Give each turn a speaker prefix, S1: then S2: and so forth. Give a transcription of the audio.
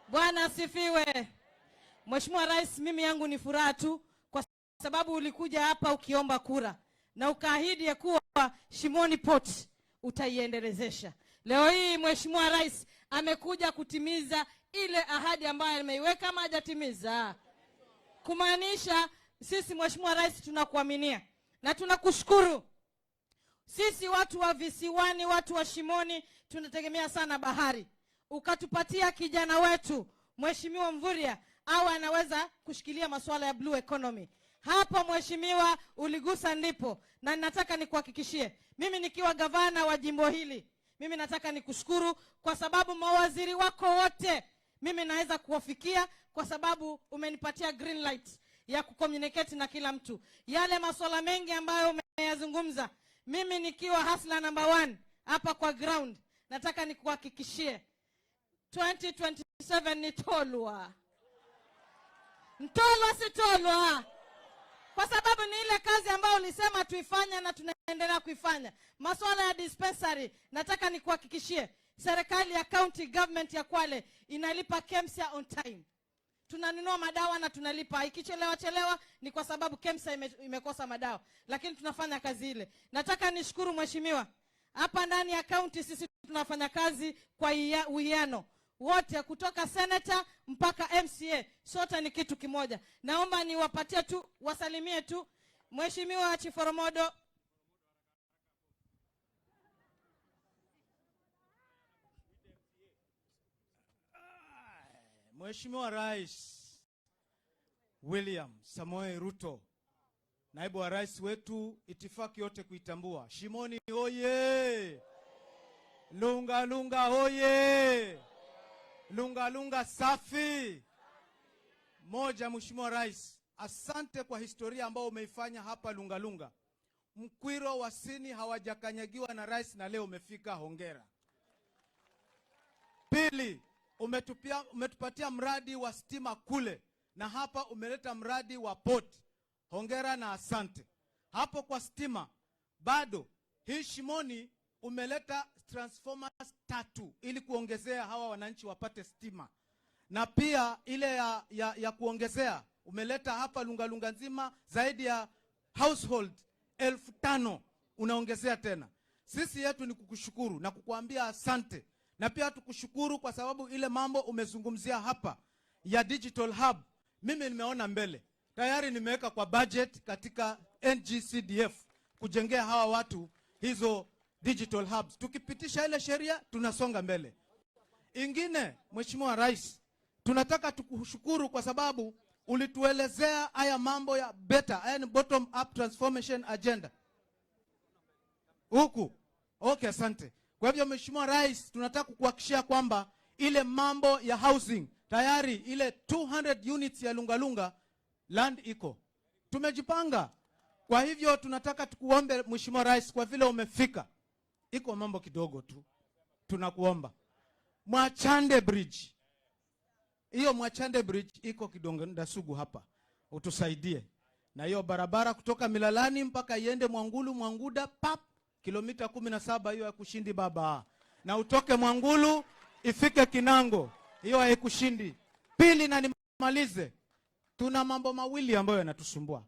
S1: Bwana asifiwe. Mheshimiwa Rais, mimi yangu ni furaha tu kwa sababu ulikuja hapa ukiomba kura na ukaahidi ya kuwa Shimoni Port utaiendelezesha. Leo hii Mheshimiwa Rais amekuja kutimiza ile ahadi ambayo ameiweka ama hajatimiza? Kumaanisha sisi, Mheshimiwa Rais, tunakuaminia na tunakushukuru. Sisi watu wa visiwani, watu wa Shimoni, tunategemea sana bahari. Ukatupatia kijana wetu Mheshimiwa Mvurya au anaweza kushikilia masuala ya blue economy. Hapo Mheshimiwa uligusa ndipo, na nataka nikuhakikishie, mimi nikiwa gavana wa jimbo hili, mimi nataka nikushukuru kwa sababu mawaziri wako wote mimi naweza kuwafikia kwa sababu umenipatia green light ya kucommunicate na kila mtu. Yale masuala mengi ambayo umeyazungumza, mimi nikiwa hustler number one hapa kwa ground, nataka nikuhakikishie 2027 ni Tolwa. Mtolwa si Tolwa, kwa sababu ni ile kazi ambayo ulisema tuifanye na tunaendelea kuifanya. Masuala ya dispensary, nataka nikuhakikishie serikali ya county government ya Kwale inalipa KEMSA on time. Tunanunua madawa na tunalipa. Ikichelewa chelewa ni kwa sababu KEMSA imekosa madawa, lakini tunafanya kazi ile. Nataka nishukuru mheshimiwa, hapa ndani ya county sisi tunafanya kazi kwa uwiano wote kutoka senator mpaka MCA, sote ni kitu kimoja. Naomba niwapatie tu, wasalimie tu Mheshimiwa Chiforomodo.
S2: Mheshimiwa Rais William Samoei Ruto, naibu wa rais wetu, itifaki yote kuitambua. Shimoni oye! Lunga Lunga oye! Lunga Lunga safi! Moja, Mheshimiwa Rais, asante kwa historia ambayo umeifanya hapa Lunga Lunga. Mkwiro wa Sini hawajakanyagiwa na rais na leo umefika, hongera. Pili, umetupatia mradi wa stima kule na hapa umeleta mradi wa port. Hongera na asante. Hapo kwa stima bado hii Shimoni umeleta transformers 3 ili kuongezea hawa wananchi wapate stima, na pia ile ya kuongezea umeleta hapa Lungalunga nzima zaidi ya household 5,000 unaongezea tena. Sisi yetu ni kukushukuru na kukuambia asante, na pia tukushukuru kwa sababu ile mambo umezungumzia hapa ya digital hub, mimi nimeona mbele tayari, nimeweka kwa budget katika NGCDF kujengea hawa watu hizo digital hubs. Tukipitisha ile sheria tunasonga mbele. Ingine, Mheshimiwa Rais, tunataka tukushukuru kwa sababu ulituelezea haya mambo ya beta, haya ni bottom up transformation agenda huku. Okay, asante. Kwa hivyo Mheshimiwa Rais, tunataka kukuhakikishia kwamba ile mambo ya housing tayari ile 200 units ya Lungalunga land iko, tumejipanga. Kwa hivyo tunataka tukuombe Mheshimiwa Rais, kwa vile umefika, iko mambo kidogo tu tunakuomba. Mwachande Bridge, hiyo Mwachande Bridge iko Kidonda Sugu hapa, utusaidie na hiyo barabara kutoka Milalani mpaka iende Mwangulu Mwanguda pap kilomita 17, hiyo haikushindi baba, na utoke Mwangulu ifike Kinango, hiyo haikushindi. Pili, na nimalize, tuna mambo mawili ambayo yanatusumbua.